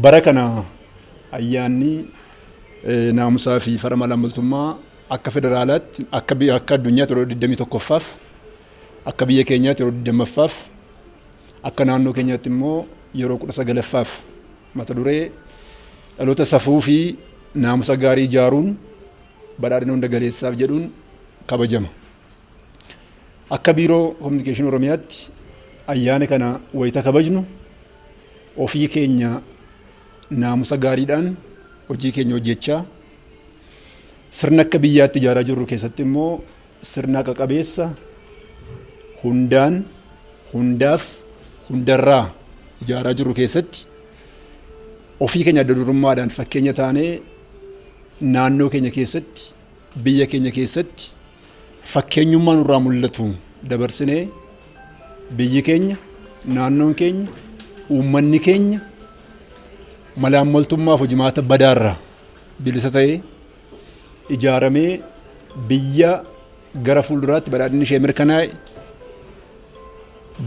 Bara kana ayyaanni naamusaa fi farra malaammaltummaa akka federaalaatti, akka akka addunyaatti yeroo 21ffaaf, akka biyya keenyaatti yeroo 20ffaaf, akka naannoo keenyaatti immoo yeroo 19ffaaf mata duree "Dhaloota safuu fi naamusa gaarii ijaaruun badhaadhina hunda galeessaaf" jedhuun kabajama. Akka Biiroo Kominikeeshinii Oromiyaatti ayyaana kana wayita kabajnu, ofii keenya naamusa gaariidhaan hojii keenya hojjechaa, sirna akka biyyaatti ijaaraa jirru keessatti immoo sirna haqa qabeessa, hundaan, hundaaf, hundarraa ijaaraa jirru keessatti ofii keenya adda durummaadhaan fakkeenya taanee, naannoo keenya keessatti, biyya keenya keessatti fakkeenyummaa nurraa mul'atu dabarsinee, biyyi keenya, naannoon keenya, uummanni keenya malaammaltummaaf hojimaata badaarraa bilisa ta'ee ijaaramee, biyya gara fuulduraatti badhaadhinni ishee mirkanaa'e,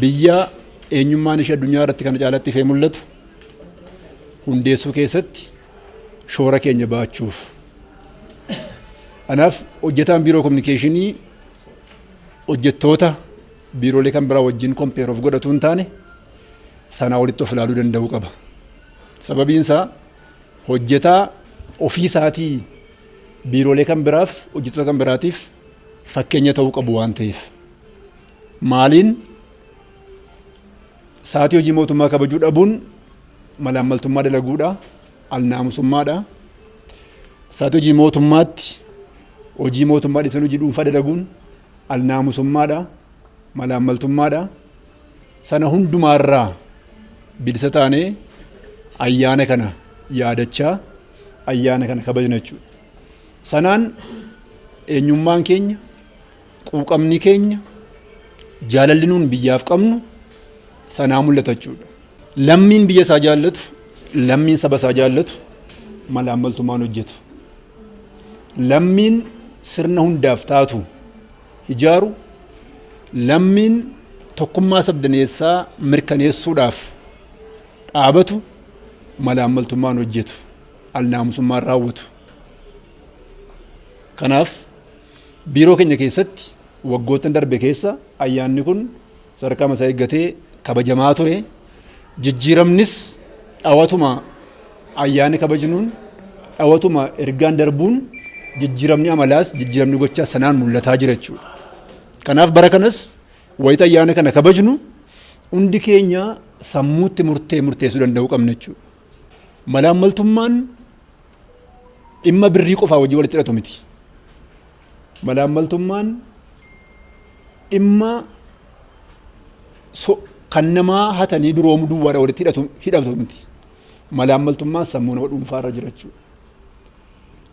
biyya eenyummaan ishee addunyaa irratti kana caalatti ifee mul'atu hundeessuu keessatti shoora keenya ba'achuuf. Kanaaf hojjetaan biiroo kominikeeshinii hojjettoota biiroolee kan biraa wajjin compare of godhatu hin taane, sanaa walitti of ilaaluu danda'uu qaba. Sababiin isaa hojjetaa ofii isaatii biiroolee kan biraaf, hojjettoota kan biraatiif fakkeenya ta'uu qabu waan ta'eef. Maaliin? Sa'aatii hojii mootummaa kabajuu dhabuun malaammaltummaa dalaguudha, alnaamusummaadha. Sa'aatii hojii mootummaatti hojii mootummaa dhiisanii hojii dhuunfaa dalaguun alnaamusummaadha, malaammaltummaadha. Sana hundumaarraa bilisa taanee ayyaana kana yaadachaa ayyaana kana kabajna jechuudha. Sanaan eenyummaan keenya, quuqamni keenya, jaalalli nuun biyyaaf qabnu sanaa mul'ata jechuudha. Lammiin biyya isaa jaallatu, lammiin saba isaa jaallatu malaammaltummaan hojjetu. Lammiin sirna hundaaf taatu ijaaru, lammiin tokkummaa sabdaneessaa mirkaneessuudhaaf dhaabatu malaammaltummaan hojjetu, alnaamusummaan raawwatu. Kanaaf biiroo keenya keessatti waggoottan darbe keessa ayyaanni kun sadarkaa masaa eeggatee kabajamaa ture. Jijjiiramnis dhawatuma ayyaanni kabajnuun, dhawatuma ergaan darbuun, jijjiiramni amalaas jijjiiramni gochaa sanaan mul'ataa jira jechuudha. Kanaaf bara kanas wayita ayyaana kana kabajnu hundi keenya sammuutti murtee murteessuu danda'uu qabna jechuudha. Malaammaltummaan dhimma birrii qofaa wajjin walitti hidhatu miti. Malaammaltummaan dhimma kan namaa hatanii duroomuu duwwaadha walitti hidhatu miti. Malaammaltummaan sammuu nama dhuunfaa irra jira jechuudha.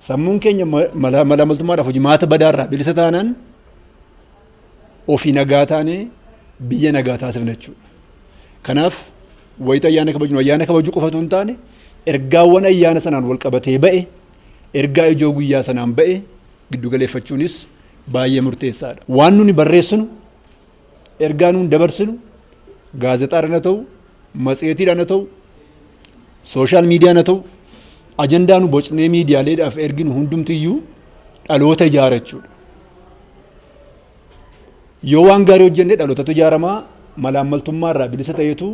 Sammuun keenya malaammaltummaadhaaf hojimaata badaarraa bilisa taanaan ofii nagaa taanee biyya nagaa taasifna jechuudha. Kanaaf wayita ayyaana kabajnu ayyaana kabajuu qofatu hin taane, ergaawwan ayyaana sanaan wal qabatee ba'e, ergaa ijoo guyyaa sanaan ba'e giddu galeeffachuunis baay'ee murteessaadha. Waan nuni barreessinu, ergaa nuun dabarsinu, gaazexaadhaan haa ta'u, matseetiidhaan haa ta'u, social mediaan haa ta'u, ajandaa nu bocnee miidiyaaleedhaaf erginu hundumtiyyuu dhaloota ijaara jechuudha. Yoo waan gaarii hojjenne dhalootatu ijaaramaa, malaammaltummaa irraa bilisa ta'eetu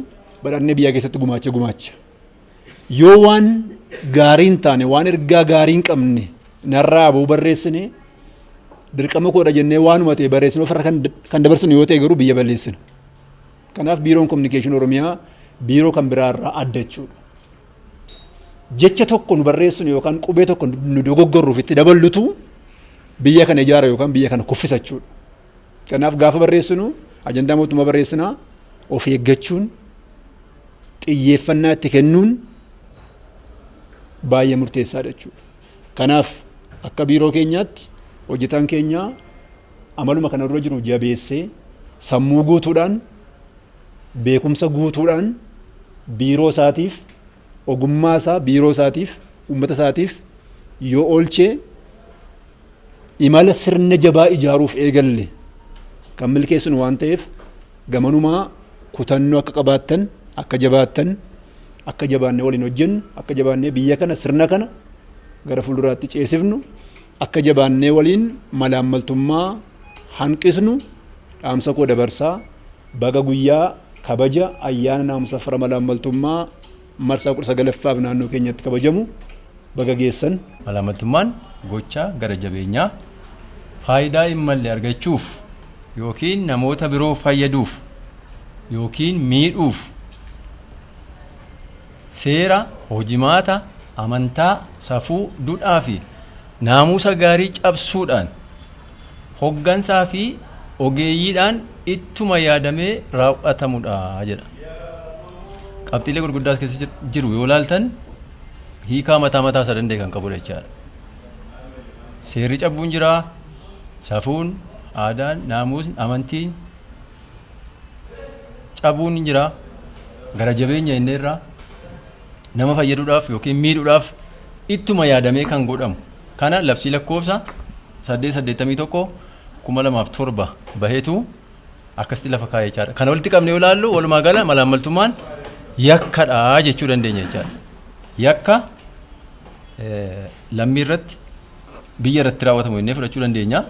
badhaadhina biyyaa keessatti gumaacha gumaacha. Yoo waan gaarii hin taane, waan ergaa gaarii hin qabne narraa abuu barreessine, dirqama koodha jennee waanuma ta'e barreessine ofirra kan dabarsinu yoo ta'e garuu biyya balleessina. Kanaaf Biiroon Kominikeeshinii Oromiyaa biiroo kan biraa irraa adda jechuudha. Jecha tokko nu barreessinu yookaan qubee tokko nu dogoggorruuf itti daballutu biyya kana ijaara yookaan biyya kana kuffisa jechuudha. Kanaaf gaafa barreessinu, ajandaa mootummaa barreessinaa, of eeggachuun, xiyyeeffannaa itti kennuun baay'ee murteessaadha jechuudha. Kanaaf akka biiroo keenyaatti hojjetaan keenya amaluma kana dura jiru jabeessee, sammuu guutuudhaan, beekumsa guutuudhaan biiroo isaatiif, ogummaa isaa biiroo isaatiif, uummata isaatiif yoo oolchee, imala sirna jabaa ijaaruuf eegalle kan milkeessinu waan ta'eef, gamanumaa kutannoo akka qabaattan, akka jabaattan Akka jabaannee waliin hojjennu, akka jabaannee biyya kana, sirna kana gara fuulduraatti ceesifnu, akka jabaannee waliin malaammaltummaa hanqisnu dhaamsa koo dabarsaa. Baga guyyaa kabaja ayyaana naamusa farra malaammaltummaa marsaa 19ffaaf naannoo keenyatti kabajamu baga geessan. Malaammaltummaan gocha gara jabeenyaa faayidaa hin malle argachuuf yookiin namoota biroo fayyaduuf yookiin miidhuuf seera, hojimaata, amantaa, safuu, duudhaa fi naamusa gaarii cabsuudhaan hoggansaa fi ogeeyyiidhaan ittuma yaadamee raawwatamudha jedha. Qabxiilee gurguddaas keessa jiru yoo ilaaltan hiikaa mataa mataa isaa danda'e kan qabudha jechaadha. Seerri cabbuun jira, safuun, aadaan, naamusni, amantiin cabuun hin jira, gara jabeenya inni irraa nama fayyaduudhaaf yookiin miidhuudhaaf ittuma yaadamee kan godhamu. Kana labsii lakkoofsa 881 2007 baheetu akkasitti lafa kaa'ee jechaadha. Kana walitti qabnee yoo ilaallu walumaa gala malaammaltummaan yakkadha jechuu dandeenya jechaadha. Yakka lammii irratti, biyya irratti raawwatamu jennee fudhachuu dandeenya.